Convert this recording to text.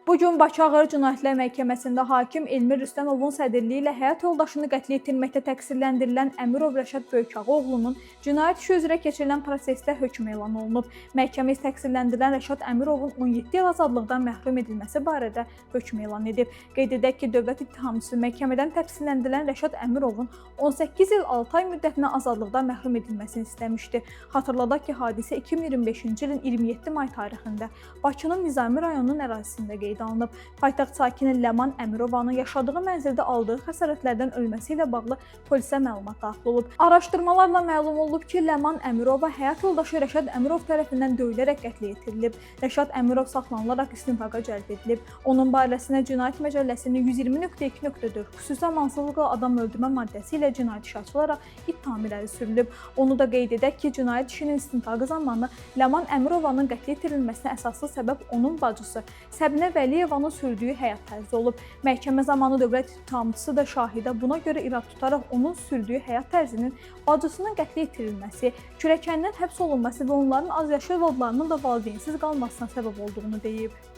Bu gün Bakı Ağır Cinayətlər Məhkəməsində hakim Elmir Rüstəmovun sədrliyi ilə həyat yoldaşını qətlə yetirməkdə təqsirləndirilən Əmirov Rəşad Böyükağaoğlunun cinayət işi üzrə keçirilən prosesdə hökm elan olunub. Məhkəmə təqsirləndirilən Rəşad Əmirovun 17 il azadlıqdan məhrum edilməsi barədə hökm elan edib. Qeyd edək ki, dövlət ittihamçısı məhkəmədən təqsirləndirilən Rəşad Əmirovun 18 il 6 ay müddətinə azadlıqdan məhrum edilməsini istəmişdi. Xatırladaq ki, hadisə 2025-ci ilin 27 may tarixində Bakının Nizami rayonunun ərazisində qeydə alınıb. Paytaxt sakini Ləman Əmirovanın yaşadığı mənzildə aldığı xəsarətlərdən ölməsi ilə bağlı polisə məlumat daxil olub. Araşdırmalarla məlum olub ki, Ləman Əmirova həyat yoldaşı Rəşad Əmirov tərəfindən döyülərək qətlə yetirilib. Rəşad Əmirov saxlanılaraq istintaqa cəlb edilib. Onun barəsinə Cinayət Məcəlləsinin 120.2.4 xüsusi amansızlıqla adam öldürmə maddəsi ilə cinayət işi açılaraq ittiham irəli sürülüb. Onu da qeyd edək ki, cinayət işinin istintaqı zamanı Ləman Əmirovanın qətlə yetirilməsinə əsaslı səbəb onun bacısı Səbinə Vəliyevanın sürdüyü həyat tərzi olub. Məhkəmə zamanı dövlət ittihamçısı da şahidə buna görə irad tutaraq onun sürdüyü həyat tərzinin bacısının qətlə yetirilməsi, kürəkəninin həbs olunması və onların azyaşlı övladlarının da valideynsiz qalmasına səbəb olduğunu deyib.